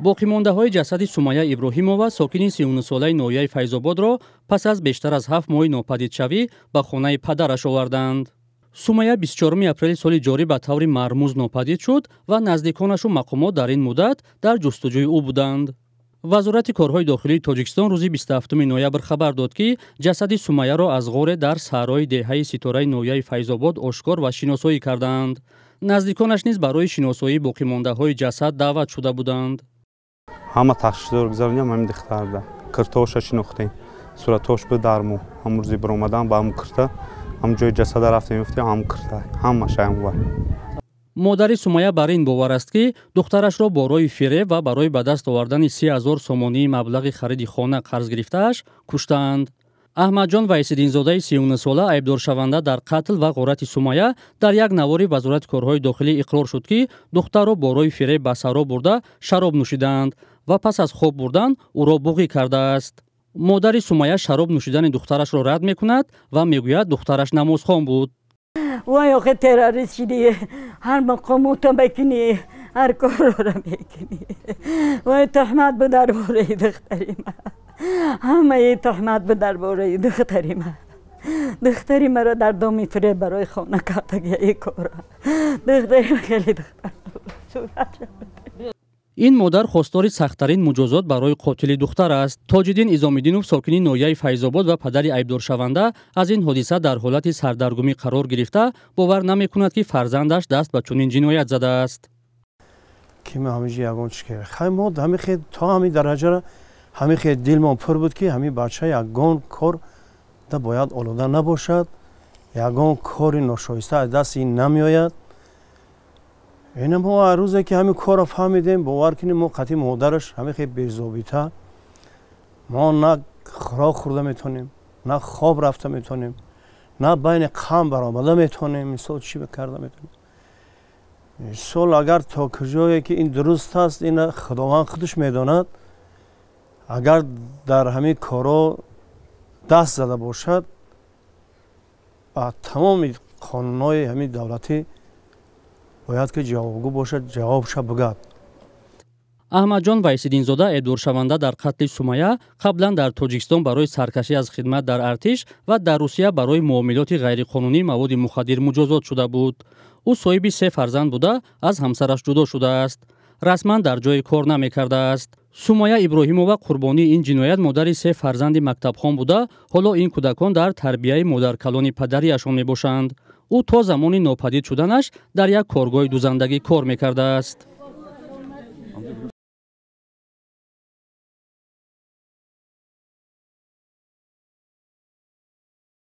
Боқимондаҳои ҷасади Сумайя Иброҳимова, сокини 39-солаи ноҳияи Файзободро, пас аз бештар аз 7 моҳи нопадидшавӣ ба хонаи падараш оварданд. Сумайя 24 апрели соли ҷорӣ ба таври мармуз нопадид шуд ва наздиконашу мақомот дар ин муддат дар ҷустуҷӯи ӯ буданд. Вазорати корҳои дохилии Тоҷикистон рӯзи 27 ноябр хабар дод, ки ҷасади Сумайяро аз ғоре дар саҳрои деҳаи Ситораи ноҳияи Файзобод ошкор ва шиносоӣ кардаанд. Наздиконаш низ барои шиносоии боқимондаҳои ҷасад даъват шуда буданд. Ҳама тафтишдор гузаронидам. Ҳамин духтарда киртоша шинохтем, суратош буд дар мо. Ҳамун рӯзи биромадан ба ҳамун кирта, ҳамун ҷои ҷасада рафтем, ёфтем ҳамун кирта, ҳамаша ҳамун вай. Модари Сумайя бар ин бовар аст, ки духтарашро бо роҳи фиреб ва барои ба даст овардани 30 000 сомонии маблағи хариди хона қарз гирифтааш куштаанд. Аҳмадҷон Вайсиддинзодаи 39-сола, айбдоршаванда дар қатл ва ғорати Сумайя, дар як навори Вазорати корҳои дохилӣ иқрор шуд, ки духтарро бо роҳи фиреб ба саҳро бурда, шароб нӯшидаанд ва пас аз хоб бурдан ӯро буғӣ кардааст. Модари Сумайя шароб нӯшидани духтарашро рад мекунад ва мегӯяд, духтараш намозхон буд. Вай, охе, террорист шидӣ, ҳар мақомота мекунӣ, ҳар корро мекунӣ. Вай, туҳмат буд дар бораи духтари ман, ҳамаи туҳмат буд дар бораи духтари ман. Духтари маро дар доми фиреб барои хона кардагии кора. Духтари ман хеле духтар. Ин модар хостори сахттарин муҷозот барои қотили духтар аст. Тоҷиддин Изомиддинов, сокини ноҳияи Файзобод ва падари айбдоршаванда, аз ин ҳодиса дар ҳолати сардаргумӣ қарор гирифта, бовар намекунад, ки фарзандаш даст ба чунин ҷиноят задааст. Ки ҳамиҷи ягон чи ки хай мо ҳамихе то ҳамин дараҷара ҳамихе дилмон пур буд, ки ҳамин бача ягон кор да бояд олуда набошад, ягон кори ношоиста аз дасти ин намеояд. Ина мо ҳар рӯзе ки ҳамин корро фаҳмидем, бовар кунем, мо қатъи модараш ҳамихе безобита, мо на хӯрок хӯрда метавонем, на хоб рафта метавонем, на байни қавм баромада метавонем. Мисол, чӣ карда метавонем? Мисол, агар то куҷое ки ин дуруст аст, ина Худованд худаш медонад. Агар дар ҳамин корҳо даст зада бошад, ба тамоми қонунҳои ҳамин давлатӣ бояд ки ҷавобгӯ бошад, ҷавобша бигӯяд. Аҳмадҷон Вайсиддинзода, айбдоршаванда дар қатли Сумая, қаблан дар Тоҷикистон барои саркашӣ аз хидмат дар артиш ва дар Русия барои муомилоти ғайриқонунии маводи мухаддир муҷозот шуда буд. Ӯ соҳиби се фарзанд буда, аз ҳамсараш ҷудо шудааст, расман дар ҷои кор намекардааст. Сумая Иброҳимова, қурбонии ин ҷиноят, модари се фарзанди мактабхон буда, ҳоло ин кӯдакон дар тарбияи модаркалони падарияшон мебошанд. Ӯ то замони нопадид шуданаш дар як коргоҳи дузандагӣ кор мекардааст.